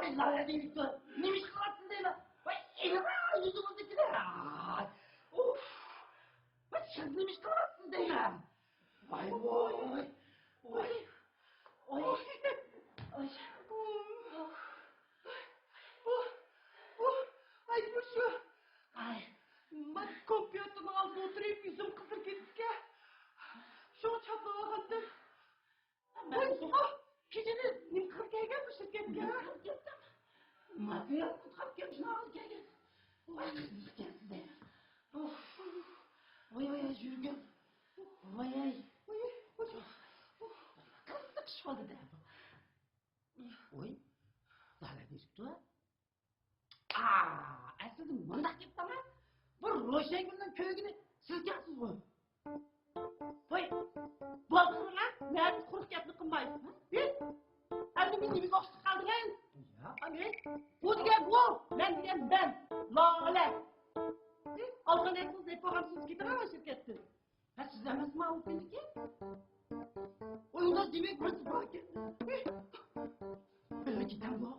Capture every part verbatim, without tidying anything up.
ۋاي، لالە دېيىپتۇ. نېمە ئىش قىلىۋاتىسىز دەيمەن. ۋاي، ئېلىڭا يۈزىڭىزنى كېلە. ئۇف. ۋاي، سىز نېمە ئىش قىلىۋاتىسىز دەيمەن. ۋاي، ۋاي، ۋاي. ۋاي. ۋاي. ۋاي. ئۇف. ئۇف. ئاي، مۇشۇ. ئاي. مەن كومپيۇتېرنىڭ ئالدىدا ئولتۇرۇپ يۈزۈم قىزىرىپ كېتىپتىكەن. شۇڭا چاپلىۋالغانتىم. ۋاي، ئۇف. كېچىدە نېمە قىلىپ كەلگەن بۇ شىركەتكە؟ نېمە قىلىپ كەلدىڭ؟ ماتېرىيال قۇتقاپ كەپ شۇنى ئالىپ كەلگەن. ۋاي، قىزىق ئىكەنسىز دە. ئۇف. ۋاي، ۋاي، ۋاي، يۈرگۈم. ۋاي، ۋاي. ۋاي، ۋاي. قىزىق ئىش بولدى دە بۇ. ۋاي، لالە دېيىپتۇ. ئا، ئەسلىدە مۇنداق گەپ تامام. بۇ روشەنگۈلنىڭ كۆيگىنى سىز كەمسىزغۇ؟ ۋاي، بولدىڭىزمۇ؟ نەدە قۇرۇق گەپنى قىلماي. ھە؟ ئەمدى مېنى نېمىگە ئوخشىتىپ قالدىڭىز؟ ياق، ئەمدى. بۇ دېگەن بۇ، مەن دېگەن مەن. لالە. ئالغان ھەققىڭىزنى ئېلىپ بولغان سىز كېتىڭلار شىركەتتىن. ھە، سىز ئەمەسمۇ ئۇ كۈنىكى؟ ئۇنىڭدا دېمەك بىرسى باركەن. بىللە كېتەمدۇ؟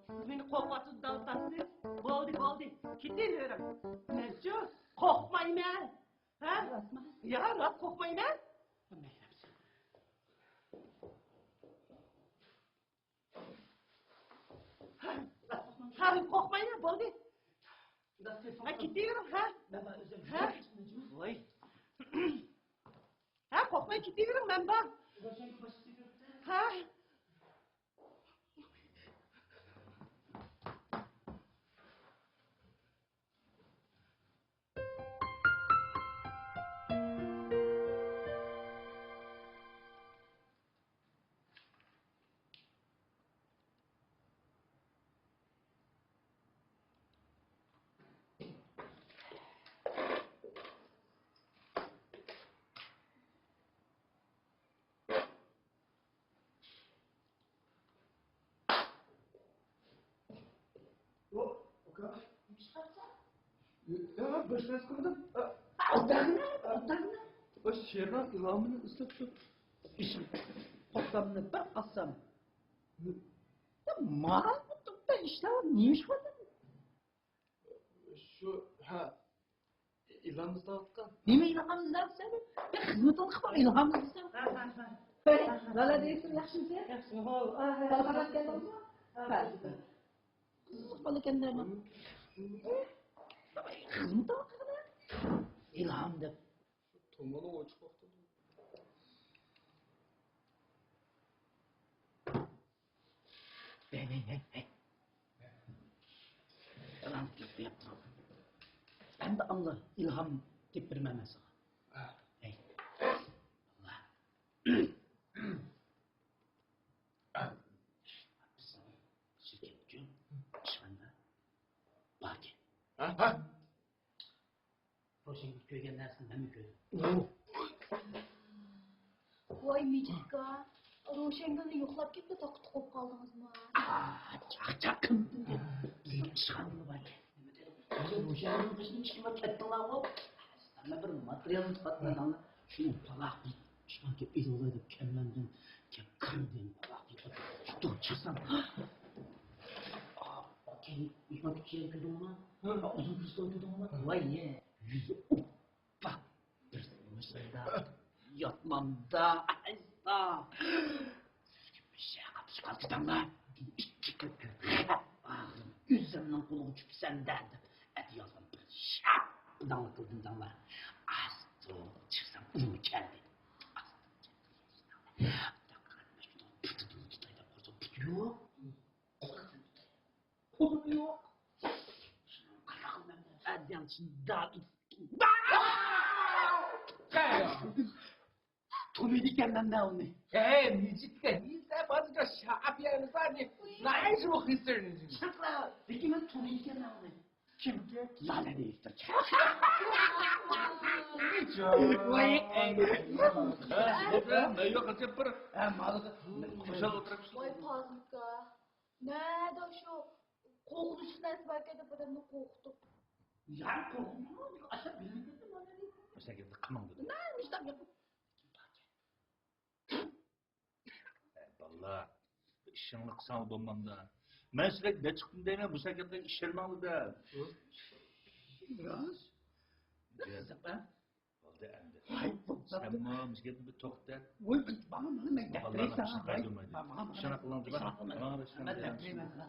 سىز مېنى قوغلاۋاتىدۇ دەۋاتامسىز؟ بولدى، بولدى. كېتىۋېرىڭ. مەنچۇ قورقمايمەن. ھە؟ راستمۇ؟ يا، راست قورقمايمەن. ھە، قورقمايمەن، بولدى. ھە، كېتىۋېرىڭ، ھە؟ ھە؟ ۋاي. ھە، قورقماي كېتىۋېرىڭ، مەن بار. ھە؟ يا، بىر نەرسە قىلمىدىم. ئالداڭنى، ئالداڭنى. شېئىرنىڭ ئىلھامىنى ئىزدەپ شۇ ئىشىم قوقسامنى بىر ئالسام. يا، ماڭا بىر ئىشلار نېمە ئىش بار؟ شۇ، ھە. ئىلھام ئىزدەۋاتقان. نېمە ئىلھام ئىزدەۋاتىسەن؟ بىر خىزمىتىڭنى قىلىپ ئىلھام ئىزدەيسەن. ھە، ھە، ھە. ھەي، ھە، ھە. لالا دېيىسەن، ياخشىمۇ سەن؟ ياخشى، ھو. ھە، ھە. قىزىق بالا ئىكەن دەيمەن. خىزمىتىڭنى قىلغىنا. ئىلھام دەپ. تومۇرنى ئوچۇق توختىدى. ھەي، ھەي، ھەي، ھەي. ئىلھام تېپىپ بېرىپ تۇرۇڭ. ئەمدى ئاڭلا، ئىلھام تېپىپ بېرىمەن مەن ساڭا. ھەي. ئاللا. بىزنىڭ شىركەت ئۈچۈن ئىشخانىدا باركەن. ھە؟ ھە؟ روشەنگۈل كۆرگەن نەرسىنى مەنمۇ كۆردۈم. ۋاي مىجىتكا، روشەنگۈلنى يوقلاپ كېتىپ تاققا تۇقۇپ قالدىڭىزمۇ؟ ئاھ، چاقچاق قىلمىدىم. بىزنىڭ ئىشخانىدا باركەن. نېمە دېدىڭ؟ روشەنگۈلنىڭ قېشىدىن ئىككى مىنۇت كەتتىڭلارمۇ؟ سەن بىر ماتېرىيال تۇتۇۋاتىمەن. شۇنى پالاق بىر ئىشخانىغا كېلىپ ئېلىۋالاي دەپ كەلمەمدىم. كەپ كىردىم، پالاق بىر شۇنداق چىقسام. ئاھ، كېيىن مېھمان كۈتكۈچىگە كىردىڭمۇ؟ ھە. ئۇزۇن كىرسە ئولتۇردۇڭمۇ؟ ۋاي، يۈزى ئوپپا. بىر مۇشۇنداق ياتمامدا، ئەيسا. سۈزۈكۈم بىر شەي قاتىشقان كېتەڭلار. ئىككى كۈن خەپ ئاغرىم ئۆزۈمنىڭ قولىغا چۈشۈپسەن-دە دەپ، ئەتىيازدىن بىر شاپىداڭلا قىلدىم دەڭلار. ئاستىغا چىقسام ئۇمۇ كەلدى. ئاستىغا چىقسام پۇتىدىن تۇتاي دەپ قارىسام پۇتى يوق. قولىمۇ يوق. شۇنىڭ قانداق قىلىمەن؟ ئەتىياز شۇنداق تونۇيدىكەنمەن مەن ئۇنى. ھەي، مىجىتكە، ھېسە بازىگە شاپ يەرمىز ھە، نايجۇ خىسىرنى. چىقلا، لېكىن مەن تونۇيدىكەنمەن ئۇنى. كىمكى؟ لالە دېيىپتۇ. ۋاي، ۋاي. يوق، ئەجەب بىر، ھە، مالىغا خۇشال ئولتۇرۇپ. ۋاي، پازىلكا. نەدە شۇ قورقۇنچلۇق نەرسە باركەن دەپ ئادەمنى قورقۇتۇپ. يا، قورقۇنچلۇقمۇ؟ ئاشۇ بىلمىگەندە مانا دېيىپ. ئاشۇ گەپنى قىلماڭ دېدىم. نېمە ئىشلار گەپ؟ ئەي، بالىلار. ئىشىڭنى قىلساڭ بولمامدا. مەن سىلەرگە نەچچە قېتىم دەيمەن، بۇ شىركەتلەرگە ئىشەنمەڭلار دەپ. راست؟ قىزىق، ھە؟ بولدى ئەمدى. ۋاي، بولدى. سەنمۇ مۇشۇ گەپنى بىر توختات. ۋاي، ماڭا، ماڭا، مەن دەپ بېرەي ساڭا. ۋاي، ماڭا، ماڭا، شۇنداق قىلىڭ، ماڭا، ماڭا، ماڭا، مەن دەپ بېرەي ماڭا.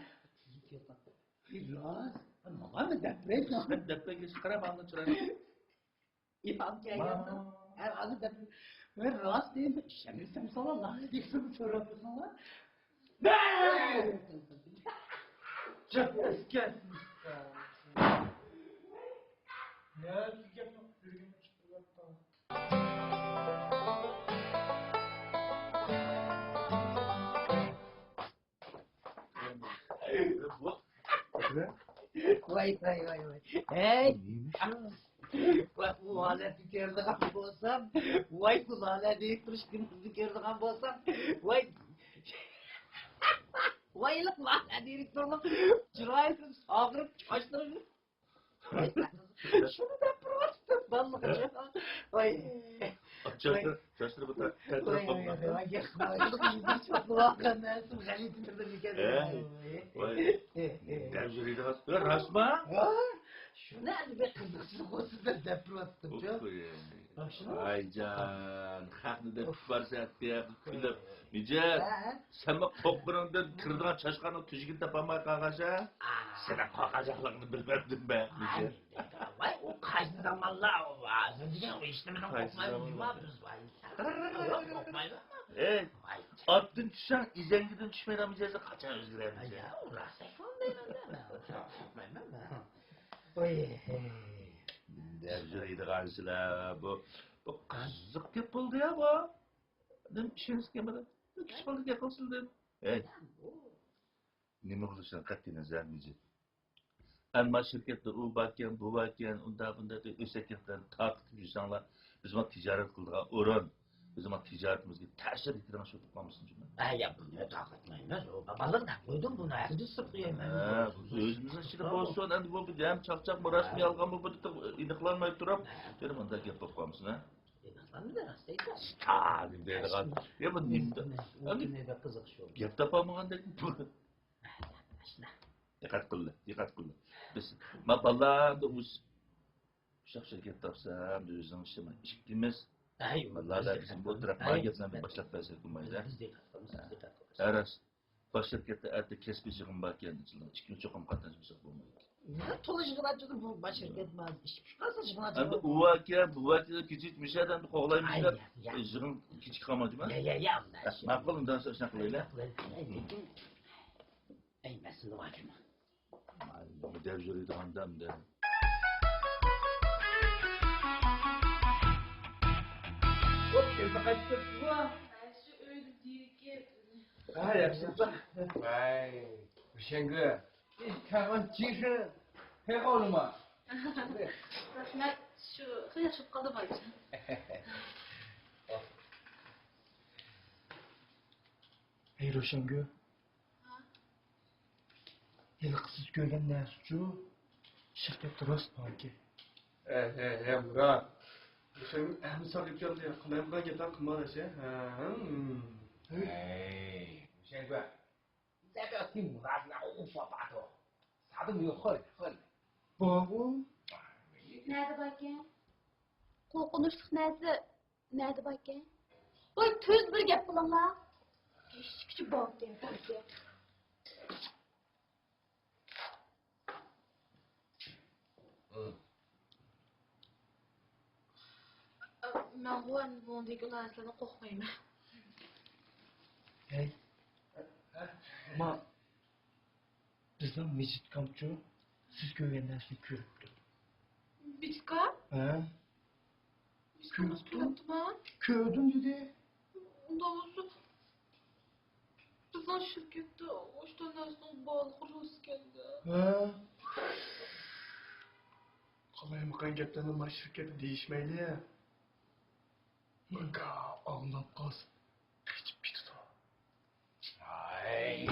راست. ماڭا، مەن دەپ بېرەي ساڭا. مەن دەپ بەرگەچ قارا، ماڭا چىرايلىق. ئىلھام كەلگەندە، ھە، ھازىر دەپ، مەن راست دەيمەن، ئىشەنمىسەم ساڭا، دەيسەن، سوراپسىڭلار. نەدىكى گەپنى يۈرگەن چىقىرىۋاتقان. ۋاي، ۋاي، ۋاي، ۋاي. ھەي! ۋاي، بۇ ھالەتنى كۆرىدىغان بولسام، ۋاي، بۇ ھالەتنى تۇرۇشقىنىڭىزنى كۆرىدىغان بولسام، ۋاي، ۋايلىق، ۋاي، دىرېكتورنىڭ چىرايى ساغىرىپ، چاچلىرى شۇنى دەپ تۇرۇۋاتىدۇ، بالىلىقىدا. ۋاي. چاچلىرى، چاچلىرى بۇ تەتۈر قالغان. ۋاي، ۋاي، ۋاي، ۋاي. غەلىتە بىر ئىكەن. ۋاي. دەپ يۈرىدىغان. راستما؟ ھە؟ شۇنى ئەمدى بىر قىزىقچىلىق بولسۇن دەپ، دەپ تۇرۇۋاتىدۇ. ۋايجان، خەقنى دەپ بارسا، كۈلۈپ، مىجەت، سەنمۇ قورققىنىڭدىن كىرىدىغان چاشقاننىڭ تۈزۈكىنى تاپالماي قالغانسەن. سېنىڭ قورقاقلىقىڭنى بىلمەپتىم مەن، مىجەت. ۋاي، ئۇ قايسى زامانلار ئۇ، ھازىر دېگەن ئۇ ھېچنېمىدىن قورقمايمىز، بىز، ۋاي. قورقمايمىز. ئەي، ئاتتىن چۈشسەڭ، ئىزەڭگىدىن چۈشمەيدىغان مىجەزگە قاچان ئۆزگىرەمىز؟ يا، ئۇ راست ئېيتقان دەيمەن مەن. قورقمايمەن مەن. ۋاي. دەپ يۈرىدىغانسىلەر، بۇ، بۇ قىزىق گەپ بولدى يا، بۇ. نېمە ئىشىڭىز كەلمىدى؟ كىچىك بالا گەپ قىلسىلىدىم. ھەي. نېمە بولۇشىدىن قەتئىينەزەر، مىجىت. ئەمما شىركەتتە ئۇ باركەن، بۇ باركەن، ئۇنداق، بۇنداق دەپ ئۆسەك گەپلەرنى تارقىتىپ يۈرسەڭلار، بىز مانا تىجارەت قىلىدىغان ئورۇن، بىز مانا تىجارىتىمىزگە تەسىر يېتىدىغان شۇ بولۇپ قالمىسۇن جۇمۇ. ھە، يا، بۇنى تارقاتمايمىز. ئۇ بالىلار نەق قويدۇم، بۇنى ھەرگىز سىرتقا يايمايمىز. ھە، بۇ ئۆزىمىزنىڭ ئىچىدە بولسۇن، ئەمدى بۇ ھەم چاقچاق، بۇ راستمۇ يالغانمۇ، بۇ ئېنىقلانماي تۇرۇپ، يەنە مۇنداق گەپ بولۇپ قالمىسۇن، ھە؟ ئېنىقلانمىدى، راست ئېيتىڭ. ستالىن دەيدىغان. يا، بۇ نېمە؟ ئۇ كۈنى بەك قىزىق شۇ. گەپ تاپالمىغاندەك. ئاشۇنداق. دىققەت قىلدى، دىققەت قىلدى. بىز، ما بالىلاردا ئۇششاق شىركەت تاپسام، ئۆزىنىڭ ئىشىما ئىككىمىز. ئەي، بالىلاردا بىز بىزنى ئولتۇرۇپ، ما گەپلەرنى باشلاپ بەرسەك بولمايدۇ. بىز دىققەت قىلىمىز، بىز دىققەت قىلىمىز. ھە، راست. باش شىركەتتە ئەتە كەسپىي يىغىن باركەن، ئىككىمىز چوقۇم قاتناشمىساق بولمايدۇ. نېمە تولا يىغىن ئاچىدۇ بۇ باش شىركەت؟ ما ئىش پىشىپ قالسا يىغىن ئەمدى ئاچىدۇ. ئۇ ئاكا، بۇ ئاكا كېچىكمىسە ئەمدى قوغلايمىز دەپ، يا، يا. يىغىن كېچىكىپ قالمايدۇ ما؟ يا، يا، يا، ئۇنداق ئەھ، شۇ. ماقۇل، ئۇنداق بولسا شۇنداق قىلايلى. شۇنداق قىلايلى. ئەي، لېكىن، ئەي، مەسىلە بار جۇمۇ. نېمە دەپ يۈرىدىغاندا ئەمدى. ھوپ، كەلدى قايتىپ كەپسىزغۇ؟ ھە، شۇ ئۆيدە دېيىكى. ھە، ياخشى. ۋاي، ھۈشەنگۈل. كەلگەن چىشى پەيغاۋلىما. رەھمەت، شۇ خېلى ياخشى بولۇپ قالدى بايچى. ھەي، روشەنگۈل. ھېلىقى سىز كۆرگەن نەرسىچۇ؟ شىركەتتە راست باركەن. ھە، ھە، ھە، مۇرات. سەن ئەمدى ساقىپ كەلدى. قىلايمىغان گەپلەر قىلما دەشە. ھە، ھە. ھەي، روشەنگۈل. زەبەتنى مۇراتنى ئوقۇپ باقاتۇ. سادىم يوق، خىل، خىل. بارغۇ. نەدە باركەن؟ قورقۇنچلۇق نەرسە. نەدە باركەن؟ ۋاي، تۈز بىر گەپ قىلىڭلار. كەچكىچە باركەن، باركەن. مەنغۇ ئەمدى بۇنىڭدىكى نەرسىلەردىن قورقمايمەن. ھەي، ما، بىزنىڭ مىجىتكامچۇ سىز كۆرگەن نەرسىنى كۆرۈپتۇ. مىجىتكام؟ ھە. مىجىتكام كۆرۈپتۇ. كۆرۈپتۇما؟ كۆردۈم دېدى. ئۇنداق بولسا، بىزنىڭ شىركەتتە ئاشۇنداق نەرسىنىڭ بارلىقى راست ئىكەن-دە. ھە. قالايمىقان گەپلەرنى ما شىركەتتە دېيىشمەيلى. بىكار ئاڭلاپ قالسا قېچىپ كېتىدۇ. 哎，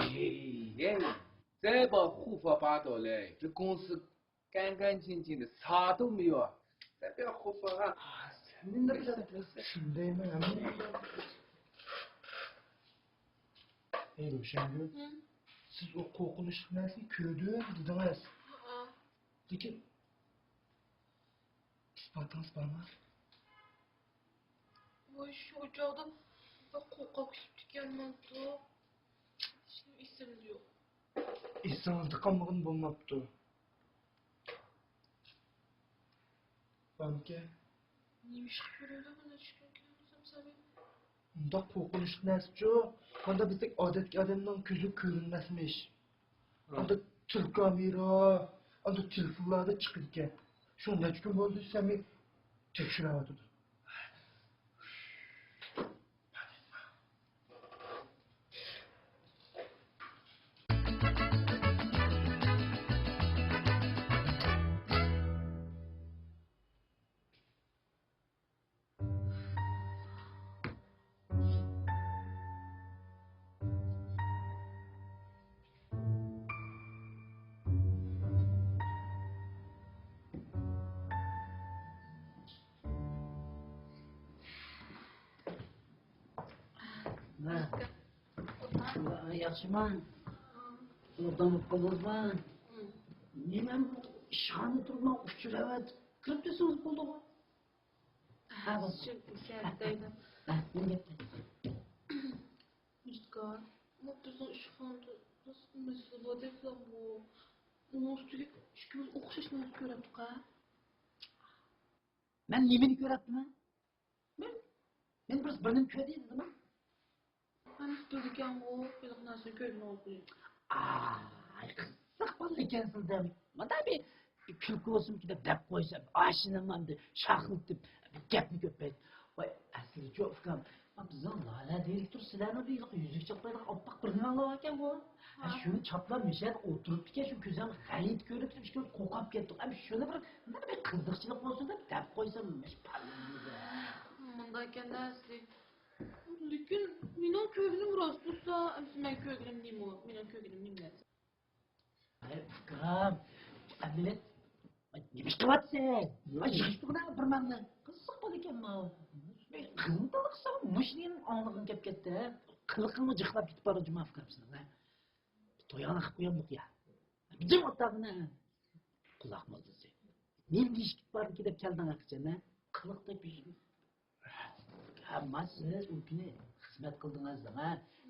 这把护发八道嘞，这公司干干净净的，啥都没有啊。再不要护发啊，什么都不要。 شۇندايمۇ؟ ھەي روشەنگۈل، ھە؟ سىز ئۇ قورقۇنچلۇق نەرسىنى كۆردۈم دېدىڭىز. ھە. لېكىن ئىسپاتىڭىز بارمۇ؟ ۋاي، شۇ چاغدا بەك قورقاق كېتىپتىكەنمەنتۇ. ھېچنېمە ئېسىمدە يوق. ئېسىڭىزدە قالمىغىنى بولماپتۇ. بارمىكەن؟ نېمە ئىشقا كىرىدۇ بۇنى چۈشكۈن كەلمىسەم سەبىي؟ ئۇنداق قورقۇنچلۇق نەرسىچۇ؟ قانداق بىزدەك ئادەتتىكى ئادەمنىڭ كۆزىگە كۆرۈنمەسمىش. ھە. ئاندا تېلېكامېرا، ئاندا تېلېفونلاردا چىقىدىكەن. شۇ نەچچە كۈن بولدى سەمىي تەكشۈرۈۋاتىدۇ. ياخشىما؟ ئوبدان بولۇپ قالدىڭىزما؟ نېمە، ئىشخانىدا تۇرۇپ ئۇچۇر ئەۋەتىپ كىرىپ دېسىڭىز بولدىغۇ. ھە، بولدى. شۇ ئىشەردەيدۇ. ھە، نېمە گەپ؟ مۇشتىكار، مۇ بىزنىڭ ئىشخانىدا بىر مەسىلە بار دەپلا بۇ. ئۇنىڭ ئۈستىگە ئىككىمىز ئوخشاش نېمىنى كۆرەتتۇق ھە. مەن نېمىنى كۆرەتتىمەن؟ مەن، مەن بىر، بىر نېمە كۆردى دېدىمەن. مەن بىلىدىكەنغۇ، ھېلىقى نەرسىنى كۆرگىنىڭىزنى. ئاي، قىزىق بالا ئىكەنسىز دەم. مانا بىر كۈلكە بولسۇنكى دەپ، دەپ قويسام، ئاشۇنىمۇ ئەمدى شاخلىتىپ، گەپنى كۆپەيت. ۋاي، ئەسلىچۇ، ئۇكام، بىزنىڭ لالە دىرېكتور سىلەرنىڭ ھېلىقى يۈزىگە چاپلايدىغان ئاپئاق بىر نېمە ئالغانىكەنغۇ. ھە. شۇنى چاپلاپ مۇشۇ يەردە ئولتۇرۇپتىكەن، شۇ كۆزۈم غەيىت كۆرۈنۈپ، شۇ قورقۇپ كەتتۇق. ئەمدى شۇنى بىر، بىر قىزىقچىلىق بولسۇن دەپ، دەپ قويسام، مۇشۇ پاللىمىزدا. مۇنداق ئىكەن-دە ئەسلى. لېكىن مېنىڭ كۆرگىنىم راست بولسا، ئەمىسە مەن كۆرگىنىم نېمە؟ مېنىڭ كۆرگىنىم نېمە نەرسە؟ ئەي ئۇكام، ئەمەلىيەت، نېمە ئىش قىلىۋاتىسەن؟ ئاي يىغىشتۇرغىنا بىر مەننى. قىزىق بالا ئىكەن ماۋۇ. قىزنى تاللىسام مۇشۇنى ئاڭلىغۇم كەپ كەتتى. قىلىقىڭمۇ جىقلاپ كېتىپ بارىدۇ جۇما ئۇكام سېنىڭ. تويۇڭنى قىلىپ قويامدۇق يا. جىم ئولتۇرغىنە. قۇلاق موللىسى. نېمە دېيىشكە بارمىكى دەپ كەلدىڭ ھەقىچان ھە؟ قىلىقتەك بىر ھەممە سىز ئۇ كۈنى خىزمەت قىلدىڭىز دەڭە.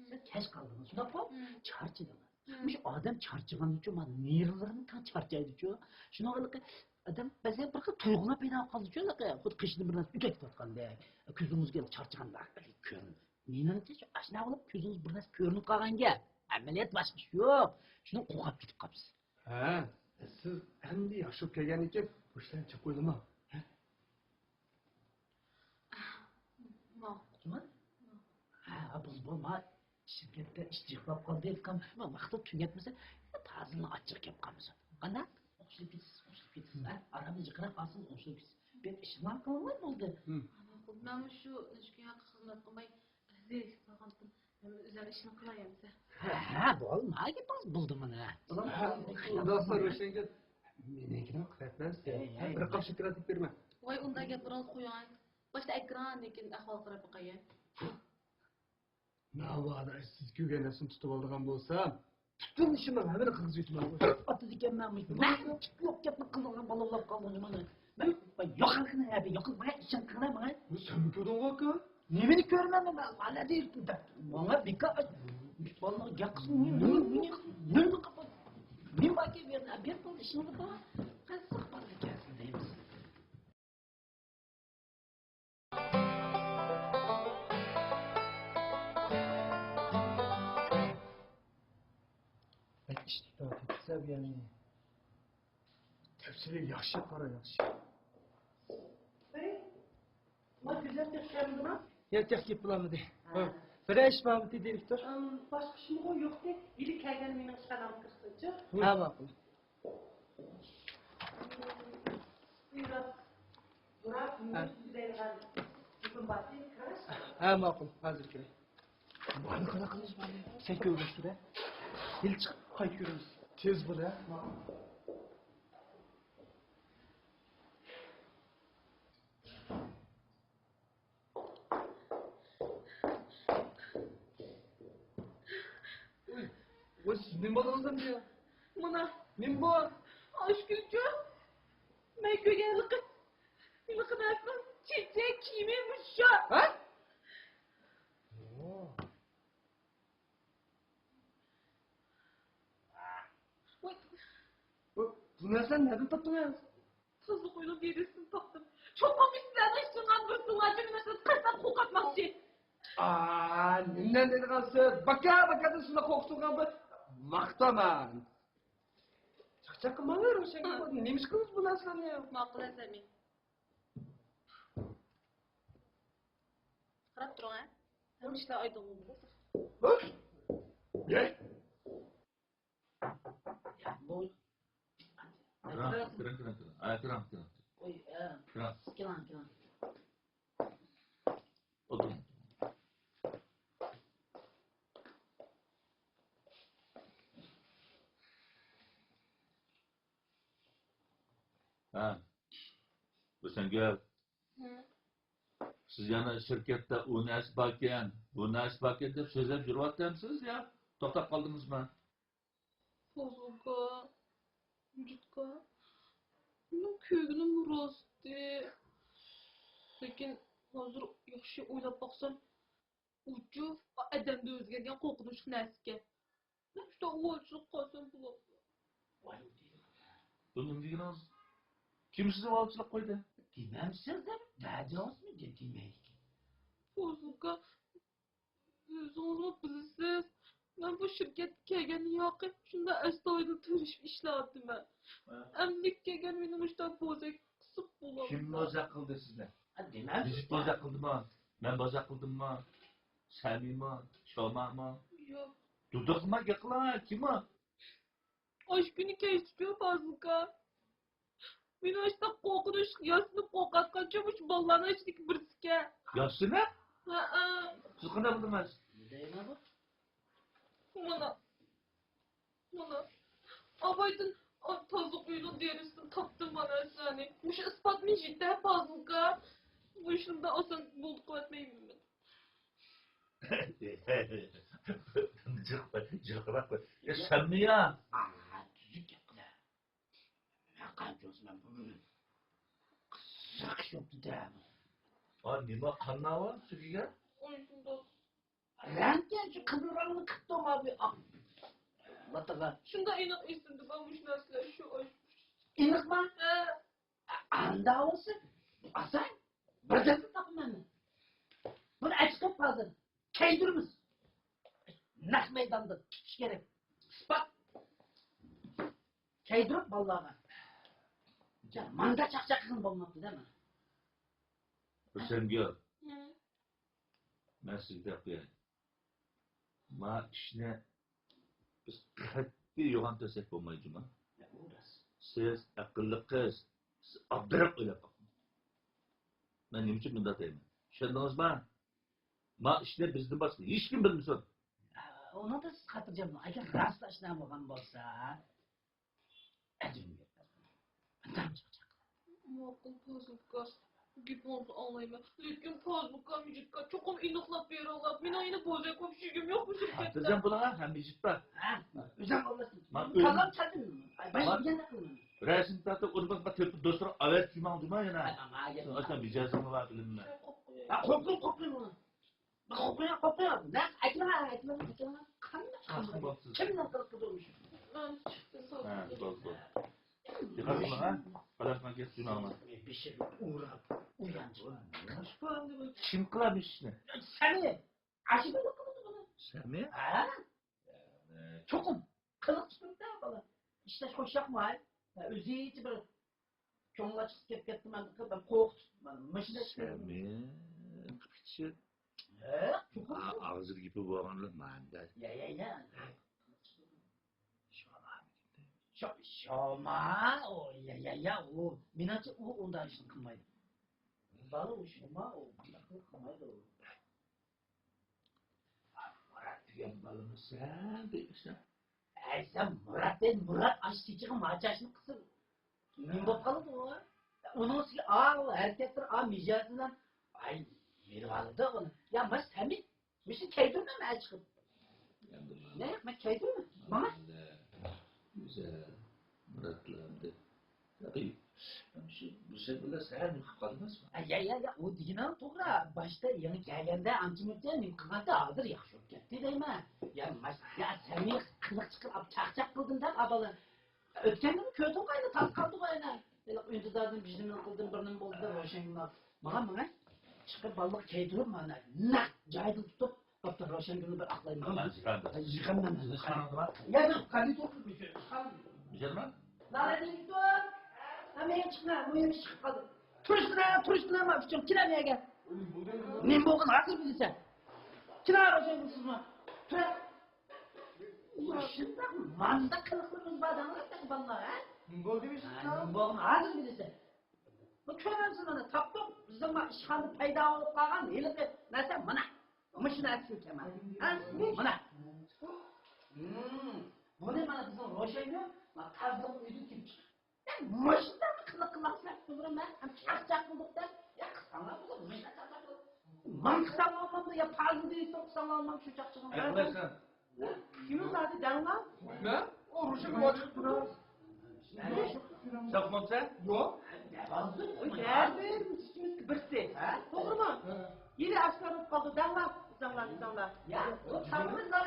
سىز كەچ قالدىڭىز، شۇنداققۇ؟ چارچىدىڭىز. مۇشۇ ئادەم چارچىغاندىچۇ، مانا نېرۋىلىرىدىن تەڭ چارچايدىچۇ. شۇنىڭغا ئادەم بەزەن بىر خىل تۇيغۇلار پەيدا قىلىدىچۇ، خۇددى قېشىدىن بىر نەرسە ئۆتۈپ كېتىۋاتقاندەك. كۆزىڭىزگە چارچىغاندەك كۆرۈنىدۇ. مېنىڭچە، ئاشۇنداق بولۇپ كۆزىڭىز بىر نەرسە كۆرۈنۈپ قالغان گەپ. ئەمەلىيەت باشقا ئىش يوق. شۇنىڭ قورقۇپ كېتىپ قاپسىز. ھە، سىز ئەمدى ياخشى بولۇپ كەلگەندىن كېيىن بۇ ئىشلارنى جىق ئويلىماڭ. ھە؟ ماقۇل. ھە، بولدى، بولدى. شىركەتتە ئىش جىقلاپ قالدى، ئۇكام. مانا ۋاقتىدا تۈگەتمىسە، تازىنىڭ ئاچچىقى كەپ قالمىسۇن. قانداق؟ قوشۇلۇپ كېتىسىز، قوشۇلۇپ كېتىسىز. ھە؟ ئارامىز جىقراق قالسۇن، قوشۇلۇپ كېتىسىز. بەك ئىشىڭلار قىلىڭلار بولدى. ماقۇل. مەنمۇ شۇ نەچچە كۈن ھەققى خىزمەت قىلماي، زېرىكىپ قالغانتىم. مەن ئۆزۈم ئىشنى قىلاي ئەمسە. ھە، ھە، بولدى، نېمە گېپىڭىز بولدى مانا. ھە، خۇدا خەير بەرسۇن. مېنىڭكىنى قىلىۋەتمەڭ. ھەي، ھەي. بىر قاپ شوكولاد ئېلىپ بېرىمەن. ۋاي، ئۇنداق گەپلىرىڭىزنى قويۇڭ. باشتا ئەكران، لېكىن ئەھۋال قاراپ باقاي. ناۋادا سىز كۆرگەن نەرسىنى تۇتۇۋالىدىغان بولسام، پۈتۈن ئىشىمنىڭ ھەممىنى قىلغۇزۇۋېتىمەن. ئاتىدىكەنمەن مۇشۇ. مەن تىكلىق گەپنى قىلىدىغان بالا بولاپ قالدىم مانا. مەن يوقالغىنى ھەبى، يوقال، ماڭا ئىشەنچ قىلغىنا ماڭا. بۇ سەنمۇ كۆردۈڭغۇ ئاكا؟ نېمىنى كۆرىمەن مەن؟ مانا دېيىپ، ماڭا بىكار. مۇشۇ بالىلارغا گەپ قىلسۇن، نېمە، نېمە، نېمە، نېمە قىلىپ، نېمە باركەن بۇ يەردە؟ بېرىپ بول، ئىشىڭنى بار. قىزىق بالا ئىكەنسىز دەيمىز. بەك ئىشتىك تارتىپ كېتىسە بۇ يەرنى. تەپسىلىي ياخشى قارا، ياخشى. ۋەي، ما گۈزەل تېخى كەلمىدىما؟ يا، تېخى كېلىپ بولالمىدى. ھە. بىرەر ئىش بارمىدى، دىرېكتور؟ ئىم، باشقا ئىشمۇ يوقتى. ھېلى كەلگەن مېنىڭ ئىشخانامغا كىرسۇنچۇ. ھە، ماقۇل. ھە، ماقۇل، ھازىر كىرەي. مانا قانداق قىلىمىز بۇنى؟ سەن كۆرگۈزسىدە. ھېلى چىقىپ قايتا كۆرىمىز. تېز بول ھە. ۋاي، سىز نېمە بولدىڭىز ئەمدى؟ مانا. نېمە بۇ؟ ئاشكۈنچۇ. مەن كۆرگەن ھېلىقى، ھېلىقى نەرسىنىڭ چېچەك كىيىمى مۇشۇ. ھە؟ ۋاي. بۇ، بۇ نەرسىنى نەدىن تاپتىڭىز؟ تازىلىق ئۆينىڭ دېرىزىسىدىن تاپتىم. چوقۇم سىلەرنىڭ ئىچىڭلار بىر سۇڭلارچە مېنى قايتىپ قورقۇتماقچى. ئا، نېمىنى دەيدىغانسىز؟ باكا، باكا دەپ شۇنداق قورقۇتۇۋالغان بۇ. ماختامان. چاقچاق قىلماڭلار، روشەنگۈل. نېمە ئىش قىلىمىز بۇ نەرسىلەرنى؟ ماقۇل، ئەزەمەت. قاراپ تۇرۇڭ، ھە؟ ھەممە ئىشلار ئايدىڭ بولىدۇ. ھە؟ يە. يا، بۇ. كىرىڭ، كىرىڭ، كىرىڭ، كىرىڭ. ھە، كىرىڭ، كىرىڭ. قوي، ھە. كىرىڭ. سىز كىرىڭ، كىرىڭ. ئولتۇرۇڭ. ھە. ھۈسەنگۈل. ھە. سىز يەنە شىركەتتە ئۇ نەرسە باركەن، بۇ نەرسە باركەن دەپ سۆزلەپ يۈرۈۋاتامسىز يا توختاپ قالدىڭىزمۇ؟ پازىلكا، مىجىتكا، مېنىڭ كۆرگىنىم راستى. لېكىن ھازىر ياخشى ئويلاپ باقسام، ئۇچۇ ئادەمدىن ئۆزگەرگەن قورقۇنچلۇق نەرسىكەن. مەن شۇنداق ئۇۋالچىلىق قىلسام بولامدۇ؟ بۇ نېمە دېگىنىڭىز؟ كىم سىزنى ئۇۋالچىلىق قىلدى؟ دېمەمسىز دەپ بەردىڭىزمۇ دېمەيدىكەن. پازىلكا، ئۆزىڭىزمۇ بىلىسىز، مەن بۇ شىركەتكە كەلگەندىن ياقى شۇنداق ئەستايىدىل تىرىشىپ ئىشلەۋاتىمەن. ھە. ئەمدىلىككە كەلگەن مېنى مۇشۇنداق بوزەك قىسىپ بولامدۇ؟ كىم بوزەك قىلدى سىزنى؟ ھە، دېمەمسىز. بىزىت بوزەك قىلدىمۇ؟ مەن بوزەك قىلدىممۇ؟ سەمىمۇ؟ شومامۇ؟ ياق. دۇدۇقما گەپ قىلىڭ، كىم ئۇ؟ ئاشۇ كۈنى كەچتىچۇ پازىلكا. مېنى ئاشۇنداق قورقۇنچلۇق ياسىنىپ قورقاتقانچۇ مۇشۇ بالىلارنىڭ ئىچىدىكى بىرسىكەن. ياسىنىپ؟ ھەئە. سىز قانداق بىلدىڭىز؟ مانا. مانا. ئابايدىن تازىلىق ئۆيىنىڭ دېرىزىسىدىن تاپتىم مانا ئەسلەرنى. مۇشۇ ئىسپاتمۇ يېتەر پازىلكا. مۇشۇنداق ئاسان بولدى قىلىۋەتمەيمەن. يا سەنمۇ يا؟ ئانا، تۈزۈك گەپ قىلە. مەن قانچە بولسا مەن بۇ بۈگۈن قىزىق ئىش بوپتۇ دە. ئا، نېمە قانناۋا سۈكىگە؟ رەڭكىن شۇ قىزىل رەڭنى قىپتۇ ما بۇ. ئا، ۋاتىغا. شۇنداق ئېنىق ئېسىمدە بار مۇشۇ نەرسىلەر شۇ ئاش. ئېنىقما؟ ھە. ئاندا بولسا ئاسان. بىردەمدە تاپىمەن. بۇنى ئەچىقىپ ھازىر كەيدۈرىمىز. نەق مەيداندا تۇتۇش كېرەك. ئىسپات. كەيدۈرۈپ بالىلارغا. جا، ماندا چاقچاق قىلغىن بولماپتۇ دە مانا. ھۈسەنگۈل. ھە. مەن سىزگە دەپ قوياي. ما ئىشنى بىز قەتئىي يوغان تۆسەك بولمايدۇ جۇما. سىز ئەقىللىق قىز، سىز ئابدۇراپ ئويلاپ باقىڭ. مەن نېمە ئۈچۈن مۇنداق دەيمەن؟ چۈشەندىڭىزما؟ ما ئىشنى بىزدىن باشقا ھېچكىم بىلمىسۇن. ئۇنىڭدا سىز خاتىرجەم بولۇڭ. ئەگەر راستلا ئىشلار بولغان بولسا، ئەجرىم يەتمەس. ماقۇل، پازىلكا. گېپىڭىزنى ئاڭلايمەن. لېكىن پازىلكا، مىجىتكا چوقۇم ئېنىقلاپ بېرىڭلار. مېنىڭ يەنە بوزەك بولۇپ يۈرگۈم يوق بۇ شىركەتتە. خاتىرجەم بولۇڭ، ھەممە ئىش بار. ھە، ئۆزۈڭ ئاللاشتىڭ. مەن كاللام چالدىم. ئاي، باش دېگەندەك قىلىمەن. رەسىم تارتىپ، ئۇنى بىر تېلېفون دوستلىرىغا ئەۋەتىپ يۈرمەڭ جۇما يەنە. ئاشۇنداق مىجەزىڭ بار بىلىمەن. شۇ قوپقۇيۇڭ، قوپقۇيۇڭ. قوپقۇيۇڭ، قوپقۇيۇڭ. نەق ئەكىلىڭ، ئەكىلىڭ، ئەكىلىڭ. قانداق قىلىڭ؟ كىمنىڭ قىلىقى بولمىش؟ ھە، بولدى، بولدى. دىققەت قىلىڭ، ھە؟ قاراپ ماڭا گەپ جۇماڭلار. بېشىنى ئۇراپ، ئۇيانچۇق. كىم قىلامىش ئىشنى؟ سەمى. ئاشۇ بالا قىلىدۇ بۇنى. سەمى؟ ھە؟ چوقۇم. قىلىق تۇتۇپتا بالا. ئىشلەش خوش ياقماي. ئۆزىچە بىر كۆڭلى ئاچلىق كەپ كەتتى، مەن بىر قورقۇتۇپ، مانا مۇشۇنداق. سەمى قىپچىق. ھە؟ چوقۇم. ئا-، ئاغزىدا گېپى بولغانلا ماندا. يا، يا، يا. شوما. شو-، شوما، ئۇ، يا، يا، يا، ئۇ. مېنىڭچە ئۇ ئۇنداق ئىشنى قىلمايدۇ. بالا ئۇ شوما، ئۇ ئۇنداق قىلمايدۇ. مۇرات دېگەن بالىمۇ سەن دەيمىسەن. ئەي، سەن مۇرات دەيدىغان مۇرات ئاشۇ چېچىغا ماچاشنى قىلسا نېمە بولۇپ قالىدۇ ئۇ؟ ئۇنىڭ ئۈستىگە ئا، ئۇ ھەرىكەتلىرى، ئا، مىجەزى بىلەن، ئاي، مېلىۋالىدۇ ئۇنى. يا، ماس ھەمىد، مۇشۇنى كەيدۈرمەممۇ ئەچىقىپ؟ نېمە مەن كەيدىم، ماڭا. گۈزەل، مۇراتلار دەپ. شۇ گۈزەل بىلەن سەھەر يۇقۇپ قالدىڭىزمۇ؟ يا، يا، يا، ئۇ دېگىنىڭ توغرا. باشتا يېڭى كەلگەندە ئانچە-مۇنچە نېمە قىلغاندا، ھازىر ياخشى بولۇپ كەتتى دەيمەن. يا، ماش-، يا، سەمىي قىلىق چىقىرىپ چاقچاق قىلدىم دەپ، ئابالا. ئۆتكەندىمۇ كۆردۈڭغۇ ئەنە، تاس قالدىغۇ ئەنە. ھېلىقى ئۈندىداردىن بىر نېمە قىلدىم، بىر نېمە بولدى دەپ روشەنگۈلنى. ماڭا، ماڭا. چىقىپ بالىلارغا كىيدۈرۈپ، مانا نەق جايدا تۇتۇپ، دوختۇر روشەنگۈلنى بىر ئاقلايمەن. ئاقلايمەن، يىغامەن. يىغامەن. يا، يا، قانداق تۇرۇپ بىچارە؟ بىچارىمۇ؟ لالە دىرېكتور! ھە، مەن چىقىمەن، مۇھىم ئىش چىقىپ قالدى. تۇرۇشقىنا، تۇرۇشقىنا، ما ئۈچۈن كېلەم يەرگە. نېمە بولغىنىنى ھازىر بىلىسەن. كېلە روشەنگۈل سىزمۇ. تۇرە. شۇنداق مانداق قىلىقلىرىمىز بار دەڭلار بالىلار، ھە؟ نېمە بولدى؟ نېمە بولغىنىنى ھازىر بىلىسەن. بۇ كۆرۈۋاتىسىز مانا، تاپتۇق. بىزنىڭ ما ئىشخانىدا پەيدا بولۇپ قالغان ھېلىقى نەرسە مانا. مۇشۇ نەرسە ئىكەن مانا. ھە؟ مانا. بۇنى مانا بىزنىڭ روشەنگۈل ما تازىلىق ئۆيدىن كېلىپ چىققان. يا، مۇشۇنداق قىلىق قىلماقچىلار، توغرا، مەن ھەم چاقچاق قىلدۇق دەپ، يا، قىلساڭلار بولىدۇ، مۇشۇنداق چاقچاق قىلىپ. ماڭا قىلساڭلار بولمامدۇ، يا، پازىل دېيىشتىن قىلساڭلار بولمامدۇ، شۇ چاقچىقىڭلار. ئەقىل ئەسلەم. كىمنىڭ زادى دەڭلار؟ مەن؟ ئۇ روشەنگۈل ئاچىقىپ تۇرۇپ. ساقلامسەن؟ يوق. ئۇ يەردە ئىككىمىزگە بىرسى. ھە؟ توغرىمۇ؟ ھە. يەنە ئاشكارا بولۇپ قالدى، دەڭلار، دەڭلار، دەڭلار. يا، ئۇ تاپمىزلار،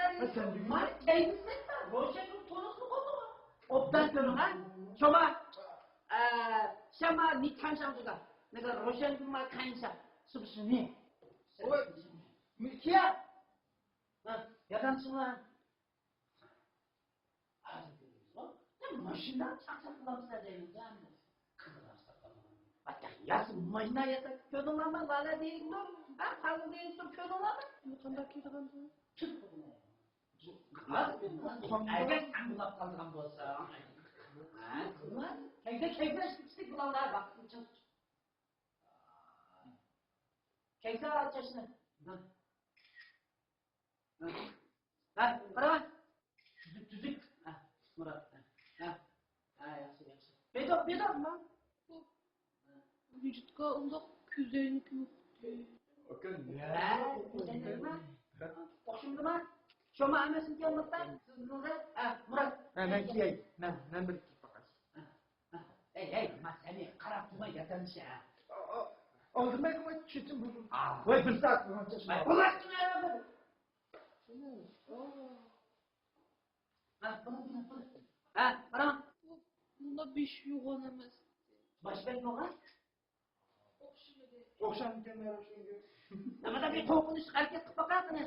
مانا كەينىسىدە روشەنگۈل تونۇسى بولدىغۇ. ئوبدان كۆرۈڭ، ھە؟ شۇما، ئە، شۇما نى كانشاڭ جۇدا. نېگە روشەنگۈل ما كانشا. سۇبۇشۇنى. ئوي، مىكىيا. ھە، ياردەمچىڭلار. ھازىر كۆرىمىزغۇ. يا، ماشىنىدا چاقچاق قىلامسىلەر دەيمىز، ھە. قىزىق ئاشتاق قالغان. ياسا ماشىنا ياساپ كۆردۈڭلارمۇ؟ لالە دېگەندۇر. ھە، قالغان دېگەندۇر، كۆردۈڭلارمۇ؟ ئۇنى قانداق كىيىدىغاندۇ؟ تۈز قىلغان. ئەگەر سەن بۇلاپ قالىدىغان بولساڭ. ھە، قىلما. كەيسە، كەيسە، ئىشلىك بولۇڭلار، ۋاقىتنى چىڭ تۇت. كەيسە، چاچنى. ھە، قارا. تۈزۈك، تۈزۈك. ھە، مۇرات. ھە، ھە، ياخشى، ياخشى. بېدۇق، بېدۇق. نېمە؟ ۋىجىتكا ئۇنداق كۆزەينىكى يوقتى. ئاكا، ھە، كۆزەينىكى نېمە؟ ئوخشىمىدىما؟ شۇما ئەمەسمىكەن، مۇرات؟ سىز بۇنىڭغا، ھە، مۇرات. ھە، مەن كىيەي. مەن، مەن بىر كىيىپ باقاي. ھە، ھە. ئەي، ئەي، ما سەنى قاراپ تۇرماي ياتامشى، ھە؟ ئا، ئا، ئالدىمايغا چۈشتۈم بۇ. ئا. ۋاي، بىر سائەت بولغانچە شۇ. ۋاي، بۇلاشتىڭ ھە، بىر. ھە، بۇنى، بۇنى، بۇنى. ھە، قاراڭ. بۇندا بېشى يوغان ئەمەس. باش بەك يوغان؟ ئوخشىمىدى. ئوخشامدىكەن، مەن ئوخشىمىدى. نېمىدا بىر قورقۇنچلۇق ھەرىكەت قىلىپ باقاي قېنى.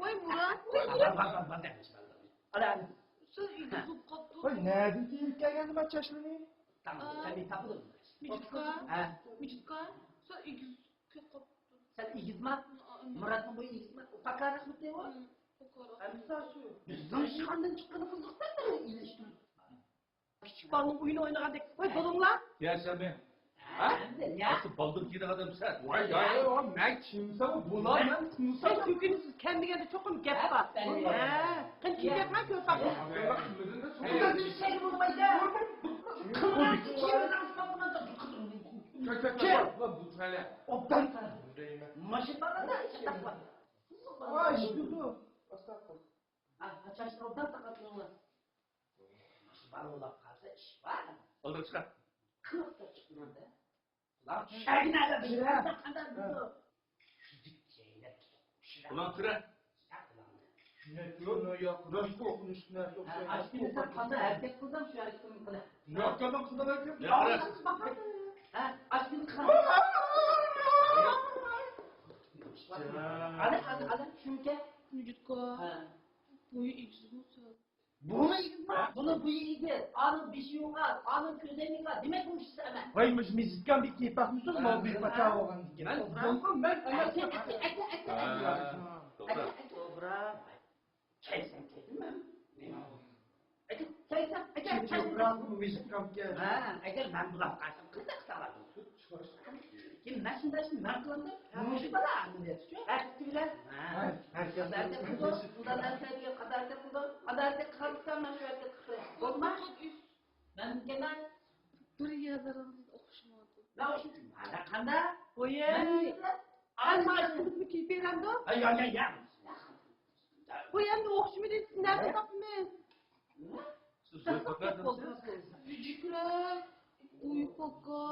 ۋاي، مۇرات. بار، بار، بار، بار، بار، بار. ئالا، ئالا. سىز ئىگىز بولۇپ قاپتۇ. ۋاي، نەدىن كىيىپ كەلگەندى ما چاچلىرىنى؟ تاپىدۇ، تەبىئىي تاپىدۇ. مىجىتكا. ھە. مىجىتكا. سىز ئىگىز كۆپ قاپتۇ. سەن ئىگىزما؟ مۇراتنىڭ بويى ئىگىزما؟ پاكارراق بىتى ئۇ. پاكارراق. ئەمسە شۇ. بىزنىڭ ئىشخانىدىن چىققىنى قىزىق دەپ ئىلىشتۇرۇپ. كىچىك بالىنىڭ ئويۇنى ئوينىغاندەك. ۋاي، بولۇڭلار. يا سەمى. ھە؟ يا. ئەسلى بالدۇر كېلىدىغان ئادەمسەن. ۋاي، يا، يا، يا، مەن چىمسا بۇلار، مەن قۇمسا. سەن سۆكۈنسىز كەلمىگەندە چوقۇم گەپ بار. ھە. قېنى كېلىپ كەتمە، كۆرۈپ باقىمىز. بۇنداق بىر شەي بولمايدۇ. قىلغان كىيىمىنى ئۇسماپتىمەن. كەل، كەل، كەل. بۇ تەلە. ئوبدان تەلە. ماشىنىلاردا ئىش تاپقان. ۋاي، شۇ. ئاستاغپۇرۇللا. ھە، چاچنى ئوبدان تاقاتماڭلار. ماشىنا بار بولۇپ قالسا ئىش بار. ئالدىغا چىقار. قىلىقتا چىقمىدى. ئۇلار چۈشەرگىنە ئادەم بىلىدۇ. قانداق بىلىدۇ؟ تۈزۈك جەيلەپ تۇتۇپ ئۇشۇرا. ئۇلار كىرە. ياق، ئۇلارنى. نەتىجە يوق، راست قورقۇنچلۇق نەرسە ئوخشايدۇ. ئاشكىنى سەن قانداق ھەرىكەت قىلدىڭ، شۇ ھەرىكىتىڭنى قىلە. ياق، يامان قىلدىڭ ھەرىكەت. ياق، ياق. ھە، ئاشكىنى قىلە. ئانا، ئانا، ئانا، شۇمكە. مىجىتكا. ھە. بويى ئېگىز بولسا. بۇمۇ ئېگىزما؟ بۇنىڭ بويى ئېگىز، ئانىڭ بېشى يوغان، ئانىڭ كۆزەينىكى بار. دېمەك، بۇ ئىككىسى ئەمەس. ۋاي، مۇشۇ مىزىتكان بىر كېپەك مۇسۇ؟ ماۋۇ بىر پاچا بولغان ئىكەن. مەن بولغان، مەن ئەمەس. ئەكە، ئەكە، ئەكە، ئەكە. ھە، توغرا. ئەكە، ئەكە. توغرا. كەلسەم كەلدىم مەن. ئەكە، كەلسەم، ئەكە، كەلسەم. توغرا، بۇ مىزىتكانكەن. ھە، ئەگەر مەن بۇلاپ قالسام، قانداق قىلساڭلار بولسۇن؟ لېكىن مەن شۇنداق ئىشنى مەن قىلامدۇ. مۇشۇ بالا ئەمەلىيەتچۇ. ئەتىسى بىلەن. ھە. ھەرىكەت قىلىدۇ، بۇنداق نەرسىگە قانداق ھەرىكەت قىلىدۇ، قانداق ھەرىكەت قىلسا مەن شۇ ھەرىكەت قىلىپ بولما. مەن كېمەن. بىر يەرلىرىڭىز ئوخشىمايدۇ. مەن ئوخشىمايمەن. قانداق؟ قويۇڭ. ئەلماس كىيىپ بېرەمدۇ؟ ھە، يا، يا، يا. ئەمدى ئوخشىمىدى، سىز نەدىن تاپىمىز؟ سىز زوي پاكا دەمسىز؟ ئۈجۈكرەك، ئۇيۇ پاكا،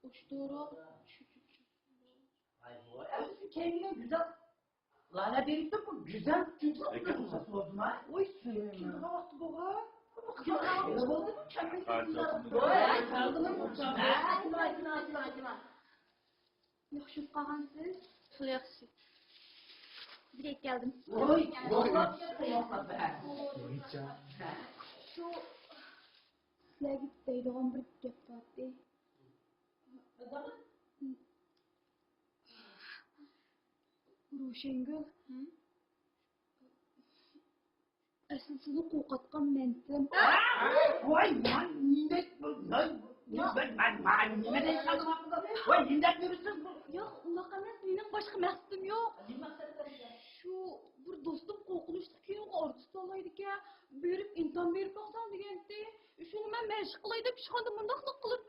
ئۇشتۇرۇق، چۈچۈچۈ. ۋاي، ۋاي، ئەمدى سىز كەينىگە گۈزەل لالە بېرىپتۇ، بۇ گۈزەل چۈنكى لېكىن بولدىما؟ ۋاي، سۈيۈم. كىمغا ۋاقتى بولغان؟ كىمغا ۋاقتى بولدىمۇ؟ كەممىز ۋاي، چالدىمۇ؟ ئايتما، ئايتما، ئايتما، ئايتما. ياخشى قالغانسىز؟ خېلى ياخشى. بىر كەلدىم. ۋاي، ۋاي. شۇ سىلەرگە دەيدىغان بىر گەپ بارتى. روشەنگۈل. ئەسلى سىزنى قورقۇتقان مەنتىم. ۋاي، مەن نېمە، مەن، مەن، مەن نېمە دەيسەن؟ ۋاي، نېمە دەپ يۈرىسىز؟ ياق، ئۇنداق ئەمەس، مېنىڭ باشقا مەقسىتىم يوق. شۇ بىر دوستۇم قورقۇنچلۇق كىنوغا ئارتىس تاللايدىكەن، بېرىپ ئىمتىھان بېرىپ باقساڭ دېگەنتى. شۇڭا مەن مەشىق قىلاي دەپ ئىشخانىدا مۇنداقلىق قىلىپ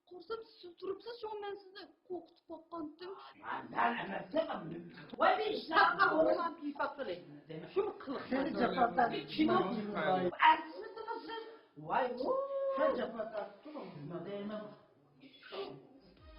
قورقسام، سىز تۇرۇپسىز، شۇڭا مەن سىزنى قورقۇتۇپ باققانتىم. مەن ئەمەس، ۋاي، بىر ئىشلارنى ئويلاپ يۈرۈپ شۇنى قىلىق. سېنى جاپا تارتىپ كىنو ئەرتىسمىدىڭىز سىز؟ ۋاي، سەن جاپا تارتىپ تۇرۇڭ دەيمەن.